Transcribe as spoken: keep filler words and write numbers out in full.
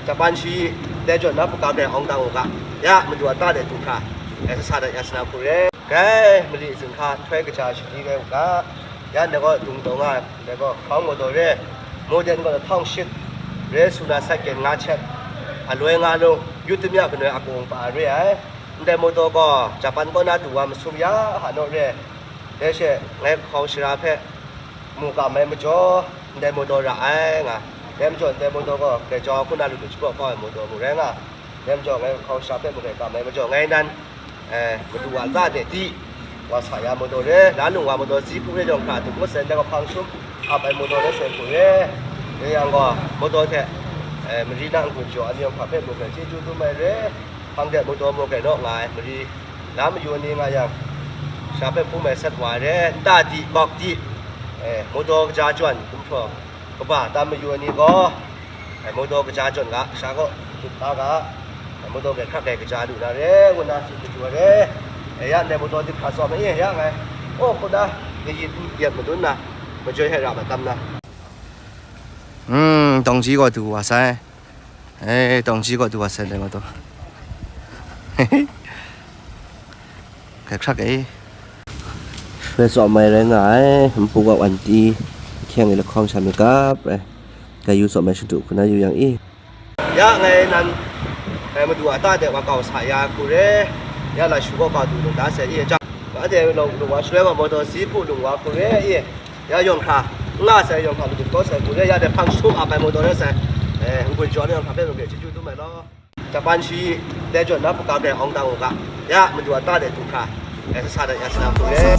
Japan shi dai jawn na hpaga grai awng dang u ga, ya, Madu a ta de du hkra, ya, sa sa dat ya sa na hku re. Gai, mali zinghka nhtoi kaja shani rai u ga, ya, ndai gaw dung taw nga, ndai gaw hkawng mawdaw re, modern gaw lahkawng shit re, suna sat kyen nga chet, aloi nga lung, yu tamya kanoi akung pa re ai. Ndai mawdaw gaw Japan kaw na du wa masum ya, ha naw re, dai she ngai hkawng shara hpe mu kam ai majaw, ndai mawdaw ra ai nga. Dai majaw, ndai mawdaw gaw grai jau hku na lu lu shapraw kau ai mawdaw mu rai nga. Dai majaw, ngai hkawng shara hpe mu grai kam ai majaw, ngai nan, eh, madu wa lata de di, wa sa ya mawdaw re, la lung wa mawdaw si hpu re jawng hkra, du ngut sai, ndai gaw hpang shum ap ai mawdaw rai sai hku re. Dai yang gaw, mawdaw hte, eh, mari na n-gun jaw ai ni yawng hkra hpe mu grai chyeju dum ai re. Hpang de mawdaw mu grai naw nga ai, mari la mayu ni nga yang, sha hpe hpung mai sat wa ai re, nta di, gawk di, eh, mawdaw kaja jawn, gumhpraw kaba tam mayu ni gaw, eh, mawdaw kaja jawn ga, sha gaw, tup la ga, eh, mawdaw grai hkrak grai kaja lu na re, ngu na tsun maju ai re. Eh, ya ndai mawdaw di hkra tsawm ai, ya ngai, oh, hku na, ni yit n yet madun na, majoi hte ra matam na. Hmm, dawng ji gaw du wa sai. Eh, dawng ji gaw du wa sai, dai mawdaw. Hkrai hkrak e. Hpe tsawm ai rai nga ai, npu gaw wan ti, hkyeng e lahkawng sha mi gap rai. Ga yu tsawm ai shadu hku na yu yang i. Ya ngai nan, eh, madu a ta de wa kau sa ya hku re. Ya la shu gaw kau du lu da sai i, jang. Ade lung, lung wa shaloi gaw mawdaw si hpu lung wa hku re i. Ya yawng hkra, n nga sai yawng hkra, madu kau sai hku re, ya de hpang shum ap ai mawdaw rai sai, eh, n-gun jaw ai yawng hkra hpe mungke chyeju dum ai law. Japan shi dai jawn na hpaga grai awng dang u ga, ya, madu a ta de du hkra, eh, sa sa dat ya sa na hku re.